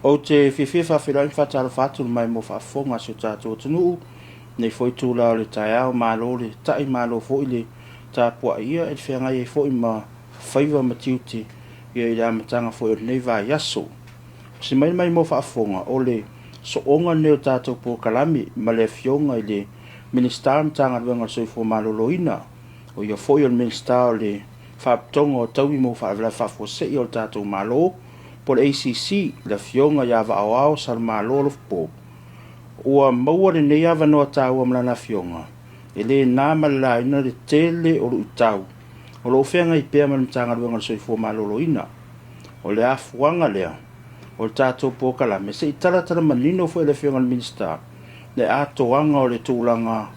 Ou te fiafia e faafeiloai ma faatalofa atu i le maimoa faafofoga a si o tatou atunuu nei foi itula o le taeao. Malo le ta'i, malo foi le tapuai ia e feagai ai foi ma faiva ma tiute ia i le amataga foi o lenei vaiaso. Si mai maimoa faafofoga o le sooga lenei o tatou polokalame ma le Afioga i le Minisita o le Matagaluega o le Soifua Maloloina, o ia foi o le Minisita o le Faalapotopotoga o Taui mo Faalavelave Faafuasei o le tatou Malo, po o le ACC, le Afioga ia Vaaoao Salamalo Alofapo. Ua maua lenei avanoa taua ma lana afioga, e le na ma le laina le tele o luitau o lo o feagai pea ma le Matagaluega o le Soifua Maloloina. O le afuaga lea o le tatou polokalame, se i talatala manino foi le Afioga i le Minisita le atoaga o le tulaga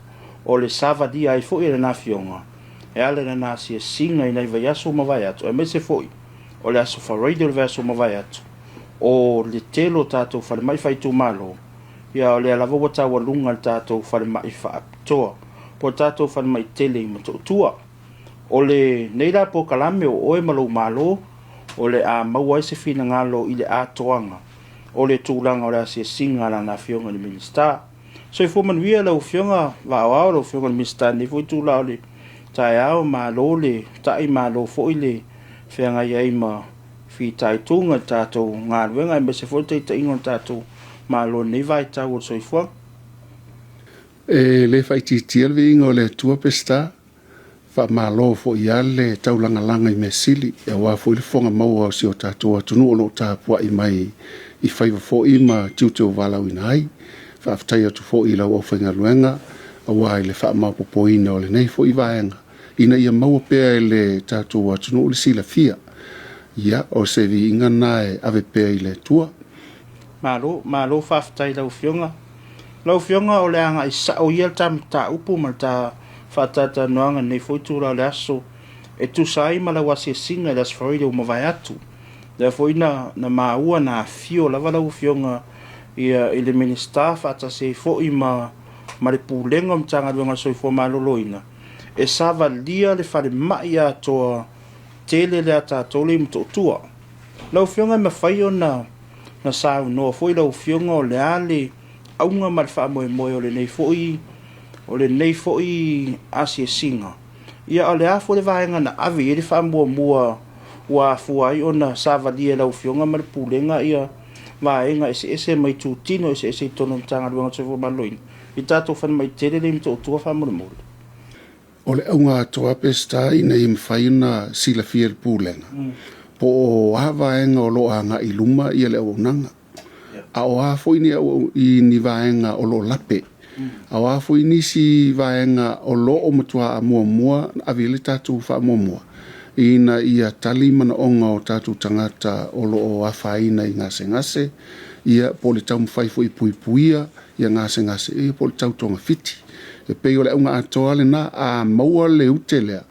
o le savalia ai foi e lana afioga e ala i lana asiasiga i nai vaiaso ua mavae atu, aemaise foi o le aso Faraile o le vaiaso ua mavae atu, o le tele o tatou falemai faaitumalo, ia o lea lava ua taualuga le tatou falemai faapitoa po o le tatou falemai tele i Motootua. O lenei la polokalame o oe ma lou Malo o le a maua ai se finagalo i le atoaga o le tulaga o le asiasiga a lana afioga i le Minisita. Soifua manuia lau Afioga Vaaoao, lau Afioga i le Minisita i lenei foi itula o le taeao. Malo le ta'i, malo foi le feagai ai ma fitaituga i le tatou galuega, aemaise foi le taitaiga o le tatou Malo i lenei vaitau o le soifuaga. E le faaitiitia le viiga o le Atua Peseta, faamalo foi lava le taulagalaga i mea sili, aua foi le fofoga maua o si o tatou atunuu o lo o tapuai mai i faiva foi ma tiute ua valaauina ai. Faafetai atu foi i lau aufaigaluega aua i le faamaopoopoina o lenei foi vaega ina ia maua pea e le tatou atunuu le silafia. Ia, o se viiga lena e ave pea i le Atua. Malo, malo faafetai i lau Afioga. Lau Afioga o le agai sao ia le ta mataupu ma le ta faatalatalanoaga i lenei foi itula o le aso e tusa ai ma lau asiasiga i le Aso Faraile ua mavae atu. Lea foi na maua na afio lava lau Afioga ia i le Minisita faatasi ai foi ma le Pulega o Matagaluega o le Soifua Maloloina e savalia le falemai atoa tele lea a tatou lea i Motootua. Lau Afioga e mafai ona saunoa foi lau Afioga o le a le auga ma le faamoemoe o lenei foi asiasiga, ia o le a foi le vaega na ave i ai le faamuamua ua afua ai ona savalia e lau Afioga ma le Pulega ia vaega eseese ma itutino eseese i totonu o le Matagaluega o le Soifua Maloloina i tatou falemai tele lea i Motootua faamolemole? O le auga atoa Peseta ina ia mafai ona silafia e le Pulega po o a vaega o lo o agai i luma le auaunaga, a o a foi ni vaega o lo o lape, a o a foi nisi vaega o lo o matua muamua ave i ai le tatou faamuamua ina ia tali manaoga o tatou tagata o lo o afaina i gasegase, ia po o le taumafai foi e puipuia ia gasegase, ia po o le tau togafiti. E pei o le auga atoa lena, a maua le ute lea,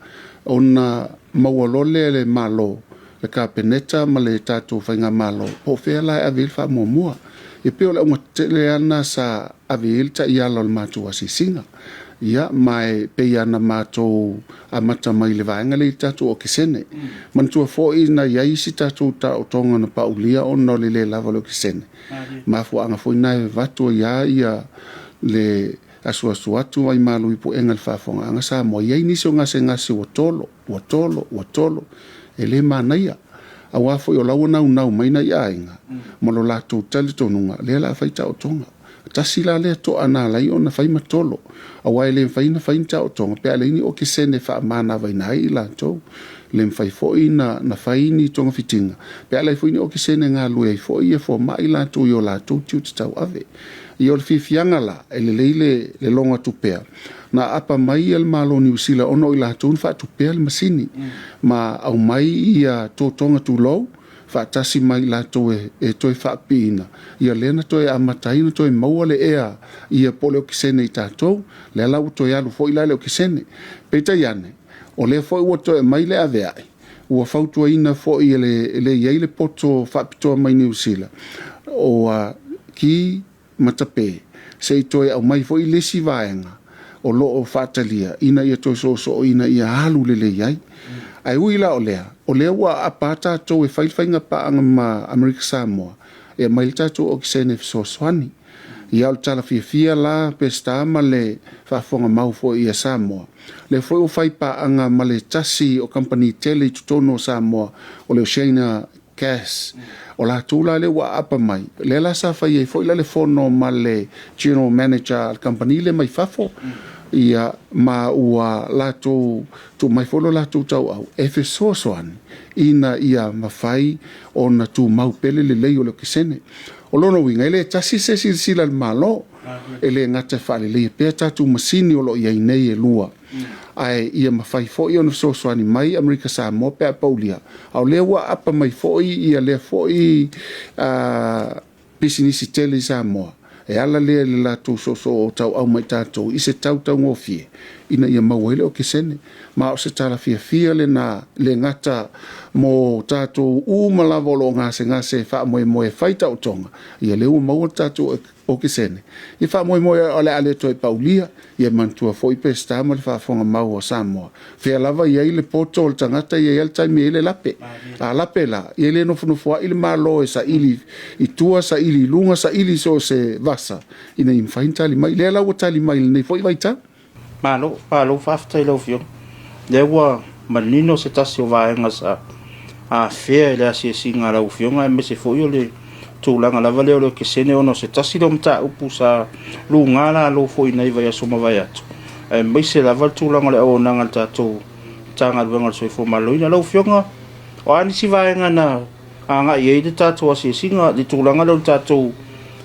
ona maua loa lea e le Malo, le Kapeneta ma le tatou Faigamalo, po o fea la e ave i ai le faamuamua. E pei o le auga tetele lava lena sa ave i ai le taiala o le matou asiasiga. Ia, ma e pei lava ona matou amata mai i le vaega lea i le tatou okesene. Manatua foi na i ai isi tatou taotoga na paulia ona o le le lava o le okesene. Mafuaaga foi lena e avatu ai lava ia le asuasu atu ai malu i puega i le faafofogaaga Samoa. E i ai nisi o gasegase ua tolo, ua tolo, ua tolo, e le manaia. Aua foi o la ua naunau mai nai aiga ma lo latou talitonuga, lea o le a fai taotoga. Tasi la lea toa na ala ai ona fai ma tolo, aua e le mafai ona fai ni taotoga pe a leai ni okesene e faamanavaina ai i latou. E le mafai foi ona fai ni togafitiga pe a leai foi ni okesene e galulue ai foi fomai latou i o latou tiute tauave. Ia o le fiafiaga la, e lelei le logo atu pea, na aapa mai le Malo o Niu Sila ona o i latou na faatupea le masini ma aumai ia totoga tulou faatasi mai latou e toe faapipiina, ia lea na toe amata ai ona toe maua le ea ia po o le okesene i tatou, lea la ua toe alu foi la le okesene. Peitai ane, o lea foi ua toe aumai le avea'i, Ua fautuaina foi e le i ai le poto faapitoa mai Niu Sila o ki ma tape, se i toe aumai foi le isi vaega o lo o faatalia ina ia toe soosoo ina ia alu lelei ai. Ae ui la o lea, o lea ua aapa tatou e fai le faiga paaga ma Amerika Samoa e aumai le tatou okesene e fesoasoani. Ia o le tala fiafia la Peseta ma le faafofoga mau foi ia Samoa, lea foi ua fai paaga ma le tasi o kamupani tele i totonu o Samoa o le Oceania Gas. O latou la lea ua aapa mai, lea la sa fai ai foi la le fono ma le general manager a le kamupani lea mai fafo, ia ma ua latou tuu mai foi lo latou tauau e fesoasoani ina ia mafai ona tumau pea le lelei o le okesene. O lona uiga, e le tasi se silasila a le Malo, e le gata e faaleleia pea tatou masini o lo o i ai nei e lua, ae ia mafai foi ona fesoasoani mai Amerika Samoa pe a paulia. A o lea ua aapa mai foi ia lea foi pisinisi tele i Samoa, e ala lea i le latou soosoo tauau mai tatou i se tau taugofie ina ia maua ai le okesene. Ma o se tala fiafia lena, le gata mo tatou uma lava o lo o gasegase e faamoemoe e fai taotoga, ia lea ua maua le tatou okesene. Ia faamoemoe o le a le toe paulia, ia manatua foi Peseta ma le faafofoga mau a Samoa, fea lava i ai le poto o le tagata, ia i ai le taimi e i ai le lape. A lape la, ia le nofonofoai le Malo e saili i tua, saili i luga, saili i so o se vasa, ina ia mafai ona tali mai. Lea la ua tali mai i lenei foi vaitau. Malo, malo faafetai i lau Afioga. Lea ua manino se tasi o vaega sa afea i le asiasiga a lau Afioga, aemaise foi o le tulaga lava lea o le okesene, ona o se tasi lea o mataupu sa luga lalo foi i nai vaiaso ua mavae atu, aemaise lava le tulaga o le auaunaga a le tatou Matagaluega o le Soifua Maloloina. Lau Afioga, o a nisi vaega na agai i ai le tatou asiasiga, le tulaga lea o le tatou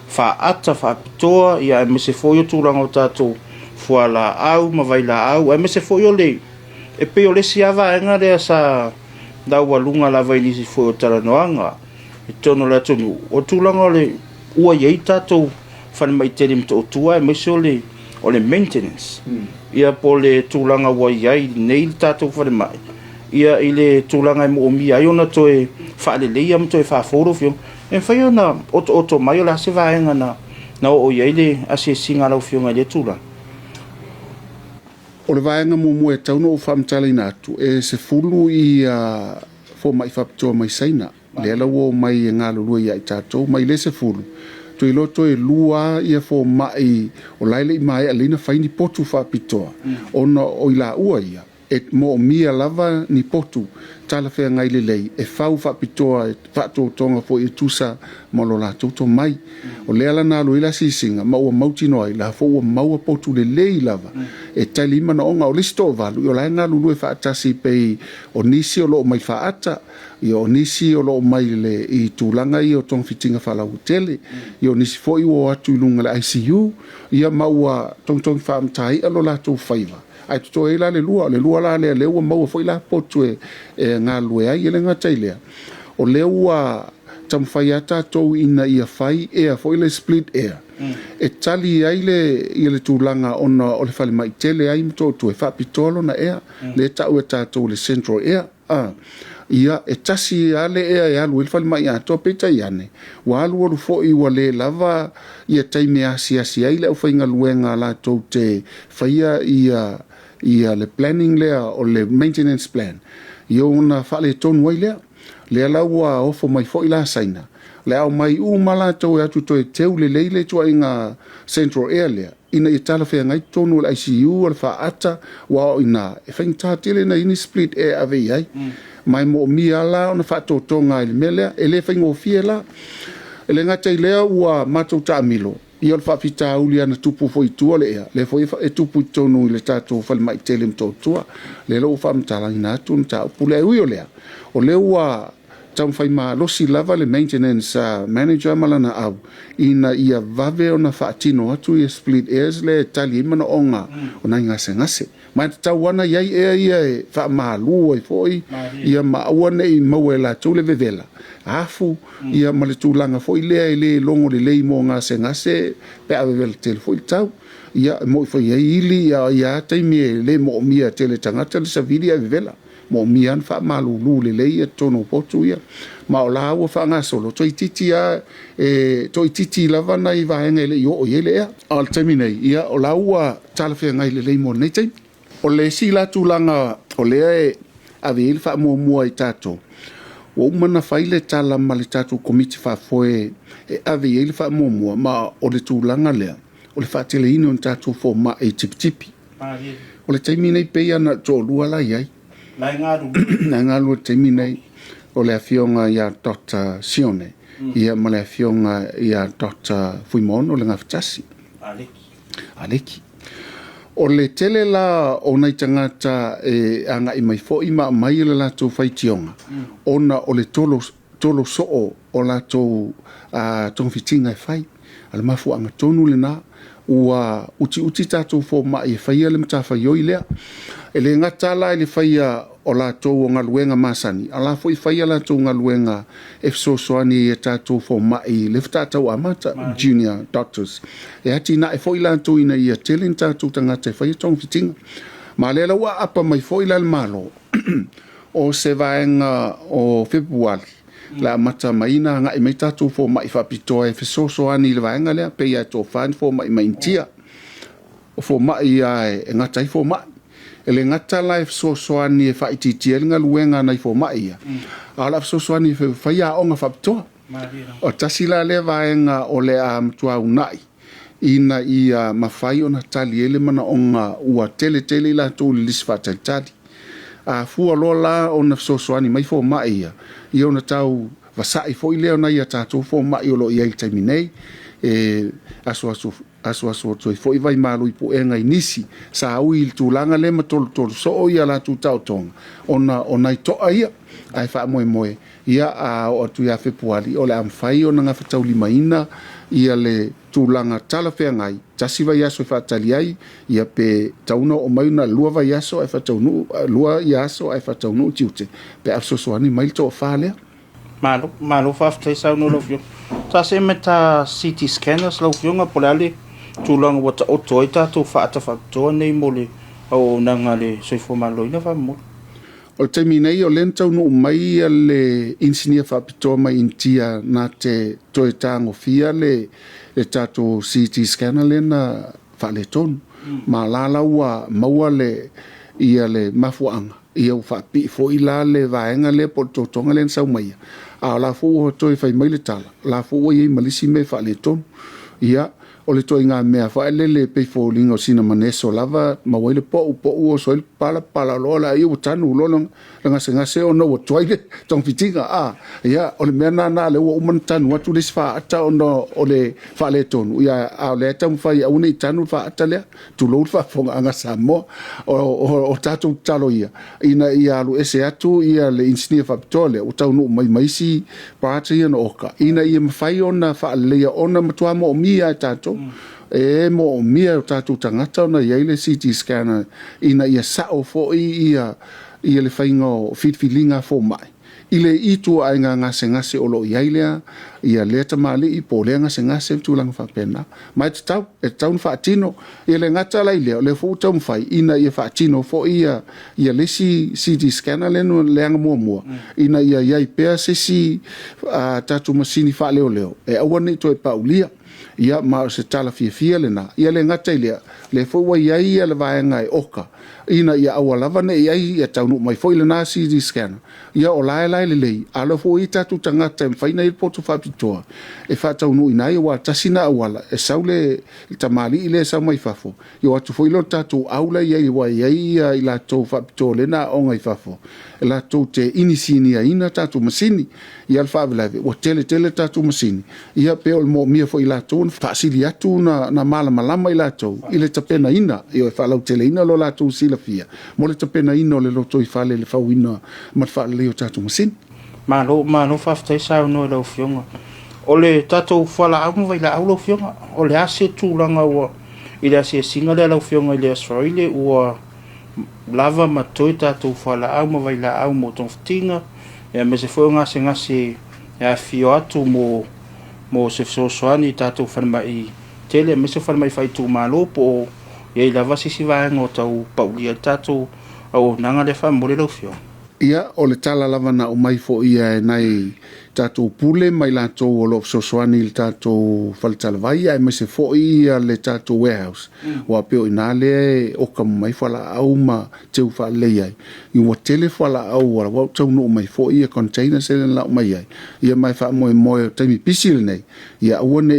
faata faapitoa, ia aemaise foi o tulaga o tatou fualaau ma vailaau, aemaise foi o le e pei o le isi lava vaega lea sa laualuga lava i nisi foi o talanoaga i totonu o le atunuu, o le tulaga o le ua i ai tatou falemai tele i Motootua, aemaise o le maintenance, ia po o le tulaga ua i ai nei le tatou falemai, ia i le tulaga e moomia ai ona toe faaleleia ma toe faafou lau Afioga. E mafai ona otooto mai o le a se vaega na oo i ai le asiasiga a lau Afioga i lea tulaga? O le vaega muamua e tatau ona ou faamatalaina atu, e 10 ia fomai faapitoa mai Saina, lea la ua omai e galulue ia i tatou. Mai le 10, toe iloa toe 2 ia fomai o la e le i maea lelei ona fai ni potu faapitoa, ona o i laua ia, e moomia lava ni potu talafeagai lelei e fau faapitoa e faatotoga foi e tusa ma lo latou tomai. O lea la na alu ai le asiasiga ma ua mautinoa ai la foi ua maua potu lelei lava e tali ai manaoga. O le isi toavalu, o la e galulue faatasi pei o nisi o lo o mai faata, ia o nisi o lo o mai le, i tulaga ia o togafitiga faalauaitele, ia o nisi foi ua o atu i luga le ICU, ia ma ua togitogi faamatai'a lo latou faiva. Ae totoe ai la le lua, o le lua la lea, lea ua maua foi la potu e galulue ai. E le gata i lea, o lea ua taumafai lava tatou ina ia fai ea foi le split air, e tali ai le, ia le tulaga ona o le falemai tele ai Motootua e faapitoa lona ea, lea e tau e tatou le central air. Ia, e tasi lava le ea e alu ai le falemai atoa, peitai ane, ua alualu foi ua le lava ia taimi e asiasi ai le aufaigaluega latou te faia ia ia le planning lea o le maintenance plan, ia ona faaletonu ai lea. Lea la ua ofo mai foi la Saina, le a omai uma latou e atu toe teu lelei le ituaiga central air lea, ina ia talafeagai totonu o le ICU, o le faata, aua o i ina, e faigata tele ona i ai ni split air e ave i ai. Ma e moomia la ona faatotoga i le mea lea. E le faigofie la. E le gata i lea ua matou taamilo, ia o le faafitauli lava na tupu foi i tua le ea, lea foi e tupu i totonu i le tatou falemai tele i Motootua. Lea la ua faamatalaina atu le mataupu lea. E ui o lea, o lea ua taumafai malosi lava le maintenance manager ma lana au ina ia vave ona faatino atu ia split airs lea e tali ai manaoga o nai gasegase. Ma e tatau lava ona i ai ea ia e faamalu ai foi ia ma aua ne i maua e latou le vevela afu ia ma le tulaga foi lea e le logo lelei mo gasegase pe a vevela tele foi le tau. Ia e moi foi i ai ili ia, ia taimi e le moomia tele e tagata le savili ae vevela. Moomia ona faamalulu lelei ia totonu o potu ia. Ma o la ua faagasolo, toeitiiti lava, e toeitiiti lava nai vaega e le i oo i ai le ea. A o le taimi nei, ia o la ua talafeagai lelei mo lenei taimi. O le isi la tulaga o lea e ave i ai le faamuamua i tatou, ua uma ona fai le tala ma le tatou Komiti Faafoe e ave i ai le faamuamua, ma o le tulaga lea, o le faateleina o ni tatou fomai tipitipi. O le taimi nei pei lava na o le toalua la e i ai. La e galulue. La e galulue i le taimi nei, o le afioga ia Dr. Sione ia ma le afioga ia Dr. Fuimaono le Gafatasi. Aleki. Aleki. O le tele la o nai tagata e agai mai foi ma aumai le latou faitioga, ona o le tolo, tolo soo o latou togafitiga e fai. A o le mafuaaga tonu lena, ua utiuti tatou fomai e faia le matafaioi lea. E le gata la i le faia o latou o galuega masani, a o la foi e fai a latou galuega e fesoasoani i a tatou fomai le faatoa tau amata, junior doctors. E atinae foi latou ina ia tele ni tatou tagata e faia togafitiga. Ma o lea la ua aapa mai foi la le Malo, o se vaega o Fepuari, le amata mai ona agai mai tatou fomai faapitoa e fesoasoani i le vaega lea, pei lava e toafa ni fomai mai Initia. O fomai lava e gata ai fomai. E le gata la e fesoasoani e faaitiitia ai le galuega a nai fomai ia, a o le a fesoasoani e fai aoga faapitoa. O tasi la lea vaega o le a matua uunai ina ia mafai ona tali ai le manaoga ua tele tele i latou i le lisi faatalitali. A fua loa la ona fesoasoani mai fomai ia, ia ona tau vasai foi lea o nai a tatou fomai o lo o i ai i le taimi nei, e asuasu asuasu atu ai foi vaimalu i puega i nisi sa ui i le tulaga lea ma tolotolo soo ia latou taotoga ona o nai toa ia. Ae faamoemoe, ia a oo atu ia Fepuari o le a mafai ona gafataulimaina ia le tulaga talafeagai, tasi vaiaso e faatali ai, ia pe tatau ona oo mai na o le 2 vaiaso ae faataunuu, 2 ia aso ae faataunuu tiute pe a fesoasoani mai le toafa lea. Malo, malo faafetai saunoa lau Afioga. Sa see mai ta CT scanners lau Afioga, po o le a le tulaga ua taoto ai tatou faata faapitoa nei mo le auaunaga a le soifua maloloina faamolemole? O le taimi nei o lea na taunuu mai le inisinia faapitoa mai Initia na te toe tagofia le tatou CT scanner lea na faaletonu. Ma la la ua maua le ia le mafuaaga, ia ua faapipii foi la le vaega lea po o le totoga lea na sau mai ia. A o la foi ua toe fai mai le tala, o la foi ua i ai ma le isi mea faaletonu. Ia, o le ituaiga mea foi lele e pei foliga o sina maneso lava, maua ai le pau, pau oso ai le pala, pala loa la ia ua tanu loa le gasegase ona ua tuai le togafitiga. A, ia, o le mea lena lea ua uma ona tanu atu le isi faata ona o le faaletonu, ia, a o lea e taumafai e aua ne i tanu le faata lea, tulou le faafofogaaga a Samoa. O tatou tatalo ia, ina ia alu ese atu ia le inisinia faapitoa lea ua taunuu mai ma isi parts ia na oka, ina ia mafai ona faaleleia ona matua moomia e tatou. E moomia e o tatou tagata ona i ai le CT scanner ina ia sao foi ia le faiga o filifiliga a fomai i le ituaiga gasegase o lo o i ai lea ia lea tamalii po o lea gasegase ma tulaga faapena. Ma e tatau, e tatau ona faatino. E le gata la i lea, o lea foi ua taumafai ina ia faatino foi ia le isi CT scanner lea na leaga muamua, ina ia i ai pea se isi tatou masini faaleoleo e aua ne i toe paulia. Ia, ma o se tala fiafia lena. Ia le gata i lea, lea foi ua i ai le vaega e oka ina ia aua lava ne i ai ia taunuu mai foi lena CT scanner. Ia o la e la e lelei, a o lea foi ua i ai tatou tagata e mafai ona i ai le poto faapitoa e faataunuuina ai, aua tasi lena auala e sau le tamalii lea e sau mai fafo, ia o atu foi lea o le tatou au la e i ai, aua e i ai i latou faapitoa lea na aooga i fafo, e latou te inisiniaina tatou masini. Ia le faalavelave ua tele tele tatou masini, ia pe o le moomia foi i latou ona faasili atu na malamalama i latou i le tapenaina, ia e faalauteleina lo latou silafia mo le tapenaina o le lotoifale i le fauina ma le faaleleia o tatou masini. Malo, malo faafetai saunoa i lau Afioga. O le tatou fualaau ma vailaau lau Afioga, o le a se tulaga ua i le asiasiga lea lau Afioga i le Aso Faraile ua lava ma totoe tatou fualaau ma vailaau mo togafitiga, aemaise foi o gasegase e afifio atu mo se fesoasoani i tatou falemai tele, aemaise o falemai faaitumalo, po o i ai lava se isi vaega o tau paulia ai le tatou auaunaga lea faamolemole lau Afioga? Ia, o le tala lava na aumai foi e nai tatou pule ma i latou o lo o fesoasoani i le tatou faletalavai aemaise foi le tatou warehouse, aua pei o i ina lea e oka uma ai fualaau ma teu faalelei ai. Ua tele fualaau ua taunuu mai foi containers lea na lau mai ai, ia ma e faamoemoe o le taimi pisi lenei, ia aua ne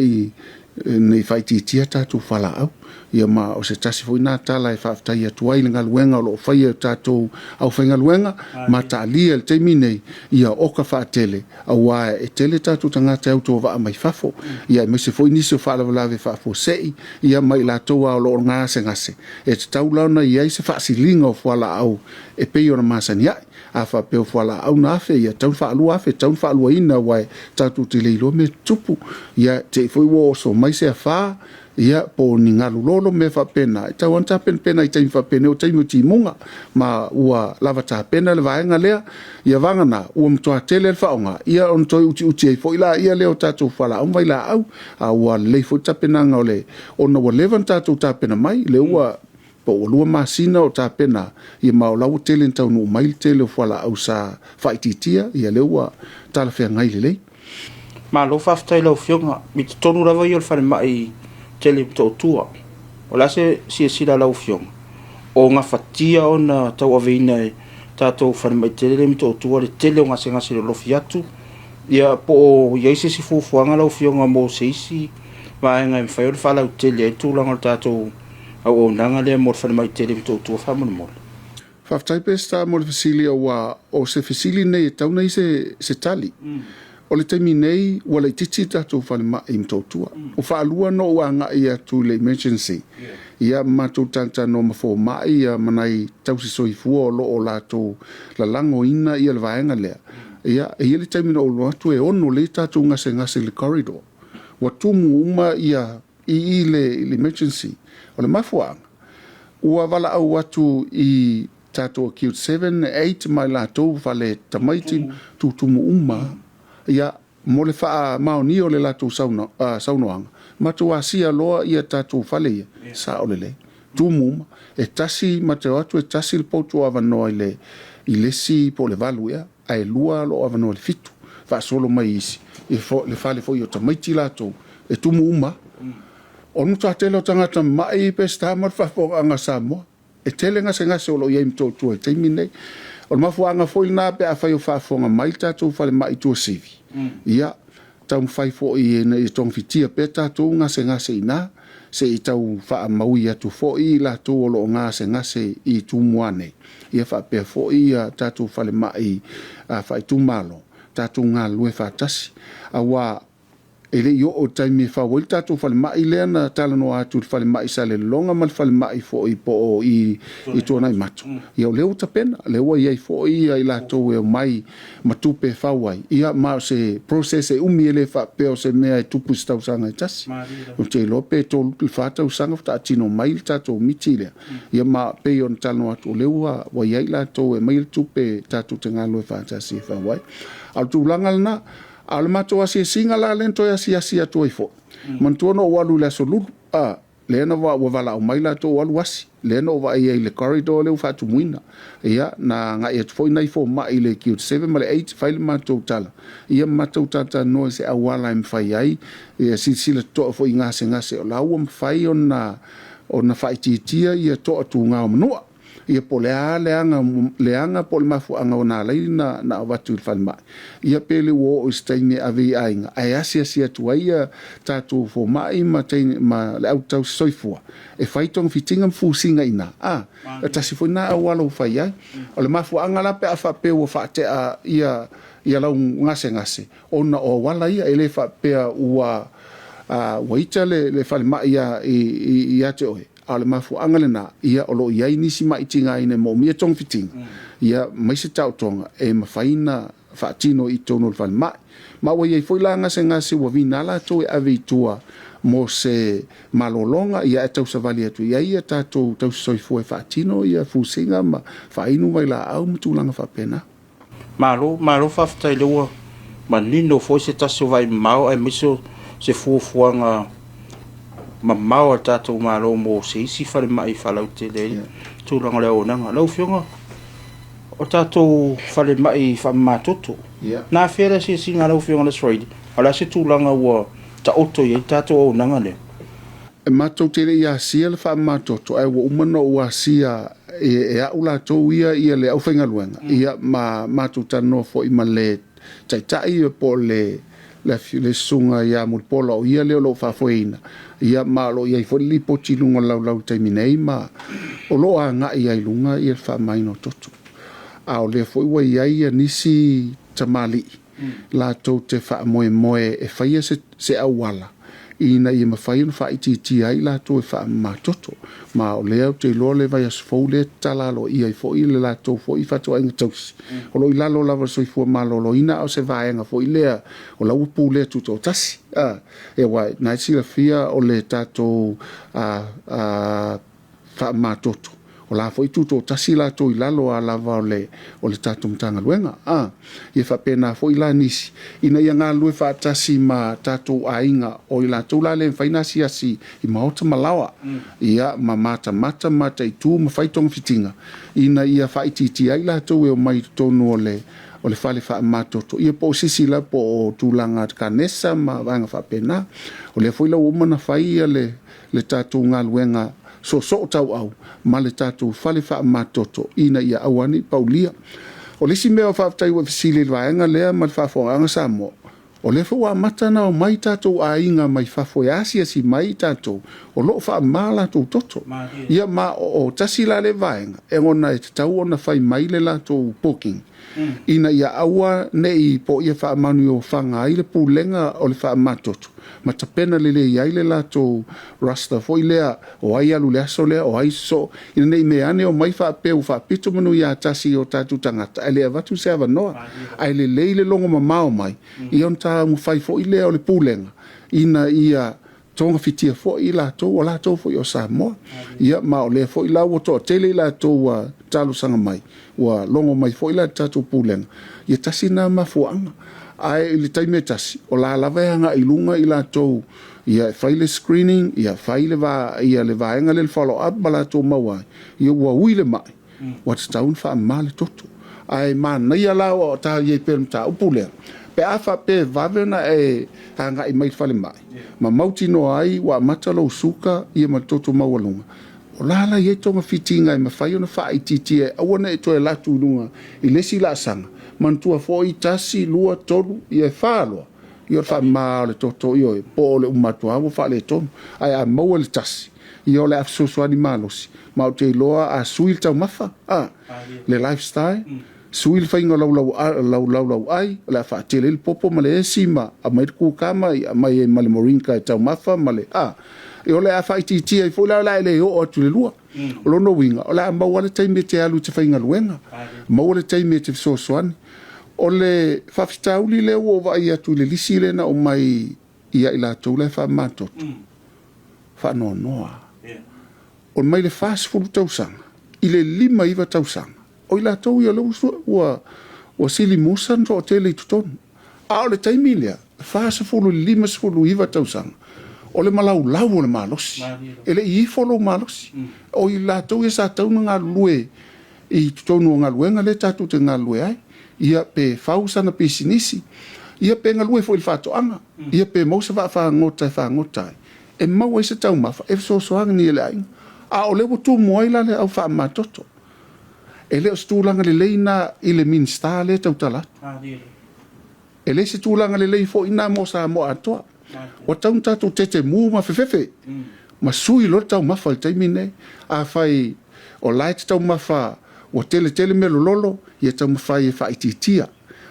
i faaitiitia tatou fualaau. Ia ma o se tasi foi lena tala e faafetai atu ai i le galuega o lo o faia e tatou aufaigaluega ma taalia i le taimi nei, ia oka faatele, aua e tele tatou tagata e autovaa mai fafo, ia aemaise foi nisi o faalavelave faafuasei, ia ma i latou lava o lo o gasegase, e tatau la ona i ai se faasiliga o fualaau e pei ona masani ai. A faapea o fualaau na 1,000, ia tatau ona faa-2,000, tatau ona faaluaina, aua e tatou te le iloa mea tutupu. Ia te i foi ua oso mai se afa, ia po o ni galu lolo, mea faapena, e tatau lava ona tapenapena i taimi faapenei, o taimi o timuga, ma ua lava tapena le vaega lea. Ia vagana ua matua tele le faaaoga, ia ona toe utiuti ai foi laia lea o tatou fualaau ma vailaau, a ua lelei foi le tapenaga o le, ona ua leva ona tatou tapena mai, lea ua po ua 2 masina o tapena, ia ma o la ua tele na taunuu mai le tele o fualaau sa faaitiitia, ia lea ua talafeagai lelei. Malo faafetai lau Afioga. I totonu lava ia o le falemai tele i Motootua, o le a se silasila lau Afioga o gafatia ona tauaveina e tatou falemai tele lea i Motootua le tele o gasegase lolofi atu, ia po o i ai se isi fuafuaga lau Afioga mo se isi vaega e mafai ona faalautele ai le tulaga o le tatou auaunaga lea mo le falemai tele i Motootua faamolemole. Faafetai Peseta mo le fesili, aua o se fesili nei e tatau ona i ai se tali. O le taimi nei ua laitiiti le tatou falemai i Motootua. O faalua na ou agai atu i le emergency, ia matou talatalanoa ma fomai ia ma nai tausi soifua o lo o latou lalagoina ia le vaega lea. Ia, e i ai le taimi na ou alu atu e 6 lea tatou gasegase i le corridor. Ua tumu uma ia i le emergency. O le mafuaaga, ua valaau atu i tatou acute 7, 8 ma latou fale tamaiti tutumu uma, ia mo le faamaonia o le latou saunoaga, matou asia loa ia tatou fale ia, sao lelei, tumu uma, e tasi ma te o atu e tasi le potu avanoa i le isi po o le 8 ea, ae 2 lo avanoa i le 7, faasolo mai isi, le fale foi o tamaiti latou, e tumu uma. O le matua tele o tagata mai Peseta ma le faafofogaaga Samoa, e tele gasegase o lo o i ai i Motootua i le taimi lenei. O le mafuaaga foi lena pe afai o faafofoga mai le tatou falemai i Tuasivi, ia taumafai foi ina ia togafitia pea tatou gasegase i ina, se i tau faamaui atu foi i latou o lo o gasegase i Tumua nei, ia faapea foi ia tatou falemai faaitumalo, tatou galulue faatasi, aua e le i oo i le taimi e fau ai le tatou falemai lea na talanoa atu i le falemai Salelologa ma le falemai foi po o i Tuanaimato. Ia o lea ua tapena, lea ua i ai foi i latou e omai ma tupe e fau ai. Ia ma o se process e umi e le faapea o se mea e tupu i se tausaga e tasi. Ou te iloa pe 3 i le 4 tausaga faatoa mai le tatou miti lea. Ia ma pei ona talanoa atu, o lea ua i ai latou e aumai le tupe tatou te galulue faatasi e fau ai. A o le tulaga lena, a o le matou asiasiga la lea na toe asiasi atu ai foi. Manatua na ou alu i le aso Lulu, lea na ua valaau mai latou alu asi, lea na ou vaai ai i le corridor lea ua faatumuina. Ia, na agai atu foi nai fomai i le acute 7 ma le 8, fai le matou tala. Ia matou talatalanoa i se auala e mafai ai, ia silasila totoa foi i gasegase o la ua mafai ona faaitiitia ia toatuga o manua. Ia po o le a leaga po o le mafuaaga o na alai na avatu i le falemai. Ia pe le ua oo i se taimi e ave i aiga, ae asiasi atu ai ia tatou fomai ma le au tausi soifua, e fai togafitiga ma fusiga i ina. E tasi foi na auala ua fai ai. O le mafuaaga la pe a faapea ua faatea ia lau gasegase, ona o auala ia, e le faapea ua ita le falemai ia te oe. A o le mafuaaga lena, ia o lo o i ai nisi maitigaina e moomia togafitiga, ia mai se taotoga e mafai na faatino i totonu o le falemai. Ma ua i ai foi la gasegase ua vina latou e ave i tua mo se malologa, ia e tausavali atu i ai ia tatou tausi soifua e faatino ia fusiga ma faainu vailaau ma tulaga faapena. Malo faafetai lea ua manino foi se tasi o vaimamao aemaise se fuafuaga mamao a le tatou Malo mo se isi falemai faalautele ai tulaga o le auaunaga. Lau Afioga, O tatou falemai faamamatoto, na afea le asiasiga a lau Afioga i le Aso Faraile, a o le a se tulaga ua taoto i ai le tatou auaunaga lea? E matou te le i asia le faamamatoto, ae ua uma ona ou asia e au latou ia le aufaigaluega, ia ma matou talanoa foi ma le Taitai po o le le Susuga ia Mulipola o ia lea o lo o faafoeina, ia ma o lo o i ai foi le lipoti i luga o le laulau i le taimi nei ma o lo o agai lava i luga le faamamaina o toto. A o lea foi ua i ai nisi tamalii latou te faamoemoe e faia se auala ina ia mafai ona faaitiitia ai latou e faamama toto. Ma o lea ou te iloa le vaiaso fou lea e tatala aloaia ai foi le latou foi fatuaiga tausi. O lo o i lalo lava o le Soifua Maloloina, a o se vaega foi lea o la ua pulea tutoatasi. Aua o lena e silafia o le tatou faamamatoto, o la foi e tutoatasi latou i lalo lava lava o le tatou Matagaluega. Ia faapena foi la nisi ina ia galulue faatasi ma tatou aiga, o i latou la le mafai ona asiasi i maota ma laoa, ia ma matamata ma mataitu ma fai togafitiga, ina ia faaitiitia ai latou e omai i totonu o le fale faamamatoto, ia po o sisi la po o tulaga kanesa ma vaega faapena. O lea foi la ua uma ona fai le tatou galuega soosoo tauau ma le tatou fale faamamatoto ina ia aua ne i paulia. O le isi mea o faafetai ua e fesili i le vaega lea ma le faafofogaaga Samoa, o lea foi ua amata ona omai tatou aiga mai fafo e asiasi mai tatou o lo o faamama latou toto. Ia ma o tasi la lea vaega e ona e tatau ona fai mai le latou booking ina ia aua ne i po ia faamanuiofaga ai le pulega o le faamamatoto ma tapena lelei ai le latou roster foi lea o ai alu i le aso lea, o ai sosoo, ina ne i mea ane omai faapea ua faapito manu ia tasi i o tatou tagata ae le avatu se avanoa. Ae lelei le logo mamao mai, ia ona taumafai foi lea o le pulega ina ia togafitia foi i latou, o latou foi o Samoa. Ia ma o lea foi la ua toatele i latou ua talosaga mai, ua logo mai foi la i le tatou pulega, ia tasi lena mafuaaga. Ae i le taimi e tasi, o la lava e agai i luga i latou, ia e fai le screening, ia fai le le vaega lea le follow up ma latou maua ai, ia ua ui le mai, ua tatau ona faamama le toto. Ae manaia la o ta i ai pea le mataupu lea, pe a faapea e vave ona e agai mai i le falemai, ma mautinoa ai ua amata lou suka ia ma le toto maualuga, o la la i ai togafitiga e mafai ona faaitiitia e aua ne i toe alu atu i luga i le isi laasaga, manatua foi 1, 2, 3, ia e 4 loa, ia o le faamama o le toto, ioe, po o le uma atu lava ua faaletonu. Ae a maua le tasi, ia o le a fesoasoani malosi, ma ou te iloa a sui le taumafa, le lifestyle, sui le faiga o lau laulauai, o le a faatele ai le popo ma le esi ma aumai le kukama, aumai ai ma le moringa e taumafa ma le o le a faaitiitia ai foi la o le a e le oo atu i le 2. O lona uiga, o le a maua le taimi e te alu i te faigaluega, maua le taimi e te fesoasoani. O le faafitauli lea ua ou vaai atu i le lisi lea na aumai ia i latou la e faamamatoto, faanoanoa. O mai le 40 tausaga i le 59 tausaga, o i latou ia lea ua sili musa na toatele i totonu. A o le taimi lea, 40 i le 59 tausaga, o le malaulau o le malosi. E le i ifo lou malosi. O i latou ia sa tau na galulue i totonu o galuega lea tatou te galulue ai. Ia pe fau sana pisinisi, ia pe galue foi i le faatoaga, ia pe maua se vaafagota e fagota ai. E maua ai se taumafa, e fesoasoani i le aiga. A o lea ua tumu ai la le au faamamatoto. E le o se tulaga lelei na i le Minisita lea tautala atu. E le se tulaga lelei foi na mo Samoa atoa. Ua tau na tatou tetemu ma fefefe, ma sui loa le taumafa i le taimi nei. Afai o la e te taumafa ua tele tele mea lololo, ia taumafai e faaitiitia.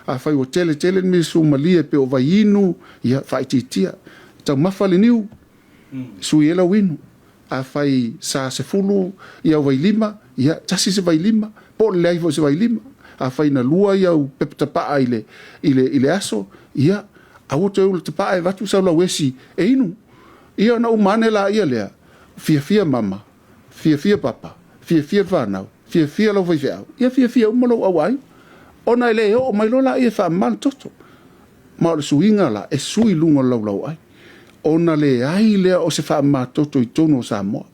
Afai ua tele tele mea sumalie pe o vaiinu, ia faaitiitia. Taumafa le niu, sui ai lau inu. Afai sa 10 ia vailima, ia 1 se vailima, po o le leai foi se vailima. Afai na 2 ia au pepa tapaa i le aso, ia aua toe ula tapaa e avatu sau lauesi e inu. Ia ona uma ane la ia lea, fiafia mama, fiafia papa, fiafia whanau, fiafia lau faifeau, ia fiafia uma lou auai. Ona e le oo mai loa la ia e faamama le toto. Ma o le suiga la, e sui luga o le laulauai. Ona leai lea o se faamamatoto i totonu o Samoa.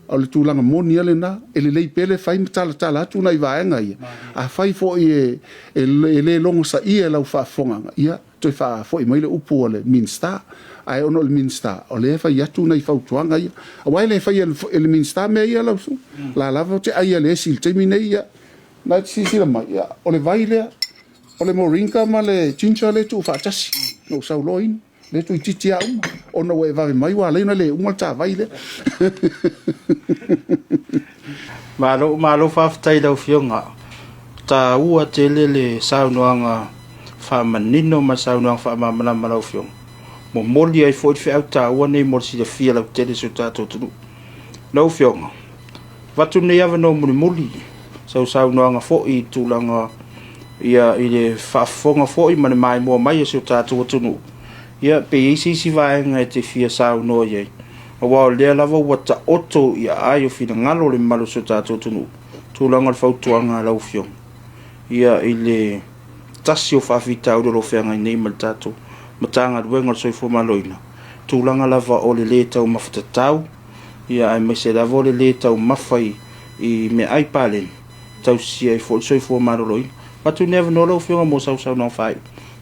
O le tulaga moni lava lena, e lelei pea le fai ma talatala atu nai vaega ia. Afai foi e le logosaia e lau faafofogaaga, ia toe faafoi mai le upu a le Minisita. Ae ona o le Minisita, o lea e fai atu nai fautuaga ia. Aua e le faia e le Minisita mea ia lau susuga. O la lava ou te ai i le esi i le taimi nei, ia, na e te silasila mai, ia, o le vai lea, o le moringa ma le ginger lea e tuufaatasi, na ou sau loa inu. Lea toeitiiti lava uma, ona ua e vave mai ua ala ai ona le uma le ta vai lea. Malo, malo faafetai i lau Afioga. E taua tele le saunoaga faamanino ma le saunoaga faamalamalama a lau Afioga. Momoli ai foi le feau taua lenei mo le silafia lautele e si o tatou atunuu. Lau Afioga, avatu lenei avanoa mulimuli, sau saunoaga foi i tulaga ia i le faafofoga foi ma le maimoa mai a si o tatou atunuu, ia pe i ai se isi vaega e te fia saunoa i ai, aua o lea lava ua taoto i aai o finagalo o le mamalu o si o tatou atunuu, tulaga o le fautuaga a lau Afioga, ia i le tasi o faafitauli o lo o feagai nei ma le tatou Matagaluega o le Soifua Maloloina, tulaga lava o le lē taumafa tatau, ia aemaise lava o le lē taumafa i meaai paleni, tausisia ai foi le soifua maloloina. Avatu lenei avanoa lau Afioga mo sau saunoaga faaiu,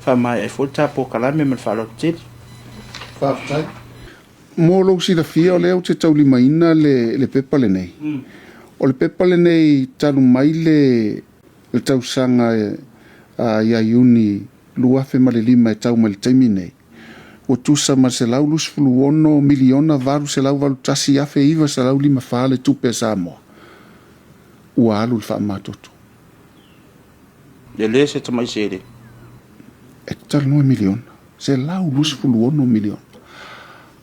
faamaea ai foi le ta polokalame ma le faaaloalo tele. Faafetai. Mo lou silafia, o lea ou te taulimaina le pepa lenei. O le pepa lenei talu mai le tausaga ia Iuni 2005 e tau mai le taimi nei, ua tusa ma le $126,881,954 le tupe a Samoa ua alu i le faamamatoto. E le se tamai seleni. E talanoa i miliona, $126 miliona.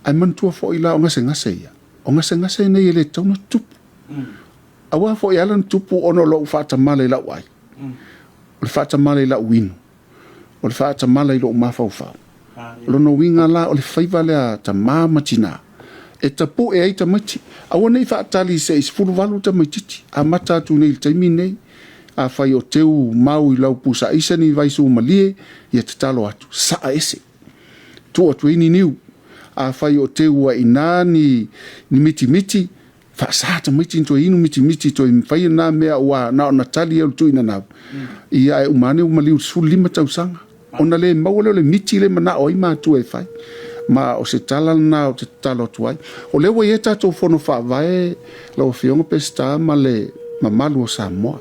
Ae manatua foi la o gasegase ia, o gasegase nei e le tatau ona tutupu. Aua foi e ala ona tupu ona o lou faatamala i lau ai, o le faatamala i lau inu, o le faatamala i lou mafaufau. O lona uiga la o le faiva lea a tama ma tina e tapue ai tamaiti. Aua ne i faatali se i 18 tamaitiiti, amata atu nei i le taimi nei. Afai o teu mau i lau pusaaisa ni vaisumalie, ia tatalo atu, saa ese, tuu atu ai ni niu. Afai o teu ai i ina ni mitimiti, faasa tamaiti ona toe inu mitimiti, toe mafai na mea ua na ona tali ai o le tuinanau. Ia ae uma ane ua maliu i le 15 tausaga. Ona le maua lea o le miti le manao ai matua e fai. Ma o se tala lena ou te tatalo atu ai. O lea ua i ai tatou fono faavae, lau Afioga Peseta ma le mamalu o Samoa.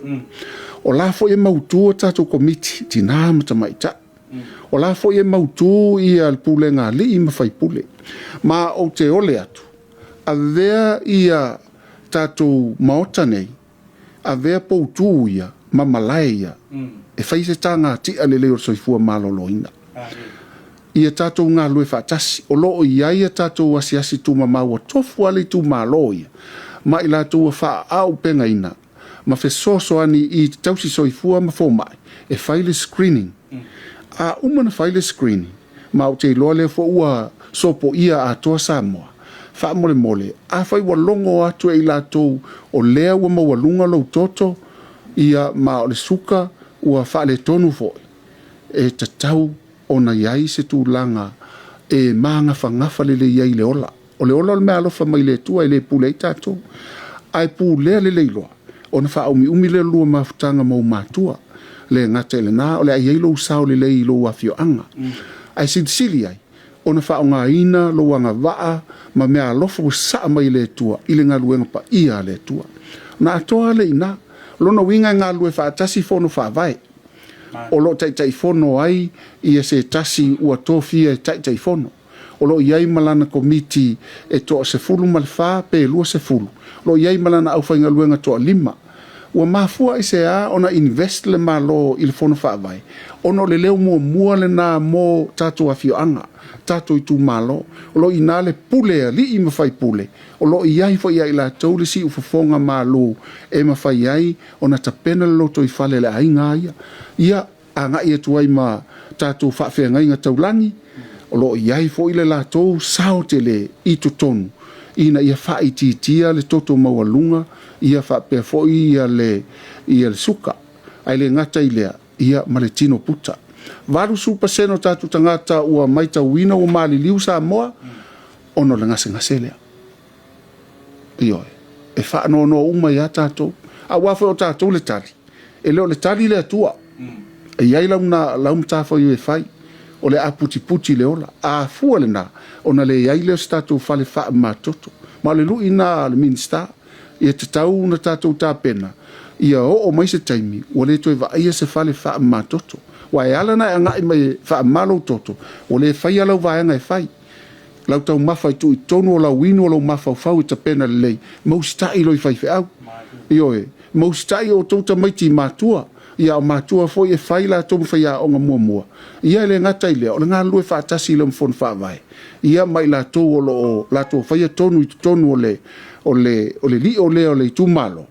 O la foi e mautu a tatou komiti, tina ma tamaitai. O la foi e mautu ia le pulega a alii ma faipule. Ma ou te ole atu, avea ia tatou maota nei, avea poutu ia ma malae ia, e fai se tagati'a lelei o le soifua maloloina. Ia tatou galulue faatasi, o lo o i ai a tatou asiasi tumamau ua tofu lava le itumalo ia, ma i latou ua faaauupegaina ma fesoasoani i tausi soifua ma fomai e fai le screening. A uma ona fai le screening, ma ou te iloa lea foi ua sopoia atoa Samoa, faamolemole, afai ua logo atu e i latou o lea ua maualuga lou toto, ia ma o le suka ua faaletonu foi, e tatau ona i ai se tulaga e magafagafa lelei ai le ola. O le ola o le meaalofa mai le Atua e le pule ai tatou. Ae pulea lelei loa, ona faaumiumi lea o le lua mafutaga ma ou matua. Le gata i lena, o le a i ai lou sao lelei i lou afioaga. Ae silisili ai ona faaaogaina lou agavaa ma meaalofa ua saa mai e le Atua i le galuega paia a le Atua. Ona atoa lea i ina. O lona uiga e galulue faatasi fono faavae. O lo o taitaifono ai ia se tasi ua tofia e taitaifono. O lo o i ai ma lana komiti e toa 14 pe 20. O lo o i ai ma lana aufaigaluega toa 5. Ua mafua aisea ona invest le Malo i le fono faavae? Ona o le leo muamua lena mo tatou afioaga, tatou itumalo. O lo o i ina le pule a alii ma faipule. O lo o i ai foi ia i latou le siufofoga malu e mafai ai ona tapena le lotoifale a le aiga lava ia. Ia agai atu ai ma tatou faafeagaiga taulagi, o lo o i ai foi le latou sao tele i totonu ina ia faaitiitia le toto maualuga, ia faapea foi le suka. Ae le gata i lea, ia ma le tino puta. 80% o tatou tagata ua matauina ua maliliu Samoa ona o le gasegase lea. Ioe. e faanoanoa uma ai lava tatou. Aua foi o tatou le tali, e le o le tali le Atua. E i ai lau matafaioi e fai, o le aputiputi i le ola. A fua lena, ona leai lea o se tatou fale faamamatoto. Ma o le lui lena a le Minisita, ia tatau ona tatou tapena, ia oo mai se taimi ua le toe vaaia se fale faamamatoto. Aua e ala ona e agai mai e faamama lou toto, ua le faia lau vaega e fai. Lau taumafa e tuu i totonu o lau inu o lou mafaufau e tapena lelei, ma usitai loa i faifeau. Ioe, ma usitai outou tamaiti i matua, ia o matua foi e fai latou ma faiaoga muamua. Ia e le gata i lea, o le galulue faatasi lea ma Fono Faavae, ia ma i latou o lo o latou faia tonu i totonu o le lio lea o le itumalo,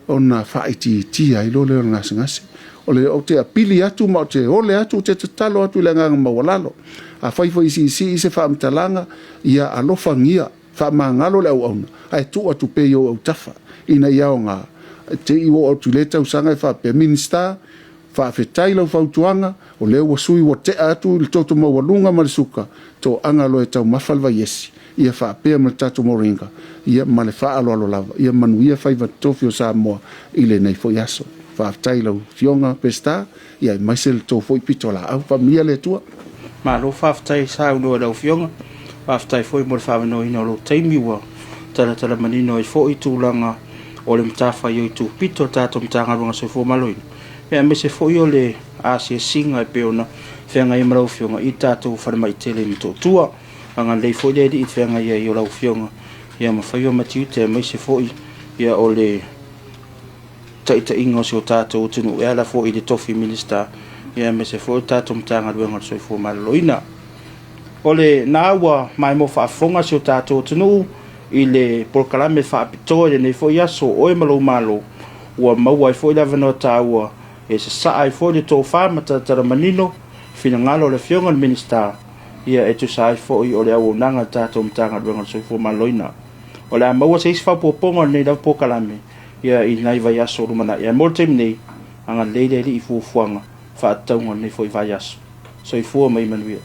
ona faaitiitia ai loa lea o le gasegase. Ou te apili atu ma ou te ole atu, ou te tatalo atu i le agaga maualalo. Afai foi e siisii se faamatalaga, ia alofagia, faamagalo le auauna, ae tuu atu pea i ou autafa, ina ia aoga, te i ua oo atu i lea tausaga e faapea, Minisita, faafetai i lau fautuaga, o lea ua sui ua tea atu le toto maualuga ma le suka, toaga loa e taumafa le vaiesi, ia faapea ma le tatou moringa, ia ma le faaaloalo lava, ia manuia faiva totofi o Samoa i lenei foi aso. Faafetai i lau Afioga Peseta, ia aemaise le tou foi pitolaau. Faamanuia le Atua. Malo faafetai saunoa i lau Afioga, faafetai foi mo le faaavanoaina o lou taimi ua talatala manino ai foi tulaga o le matafaioi tupito a le tatou Matagaluega o le Soifua Maloloina, aemaise foi o le asiasiga e pei ona feagai ai ma lau Afioga i le tatou falemai tele i Motootua. Agalelei foi le Alii i le feagai ai o lau Afioga ma faiva ma tiute, aemaise foi o le taitaiga o si o tatou atunuu e ala foi i le tofi Minisita, aemaise foi o le tatou Matagaluega o le Soifua Maloloina. O lena ua maimoa faafofoga si o tatou atunuu i le polokalame faapitoa i lenei foi aso, Oe ma lou Malo, ua maua ai foi le avanoa taua e sasaa ai foi le tofa ma talatala manino finagalo o le Afioga i le Minisita, ia e tusa ai foi o le auaunaga a le tatou Matagaluega o le Soifua Maloloina. O le a maua se isi faaopoopoga o lenei lava polokalame i nai vaiaso o lumanai. Ae mo le taimi nei, agalelei le Alii i fuafuaga faatatauga o lenei foi vaiaso. Soifua ma ia manuia.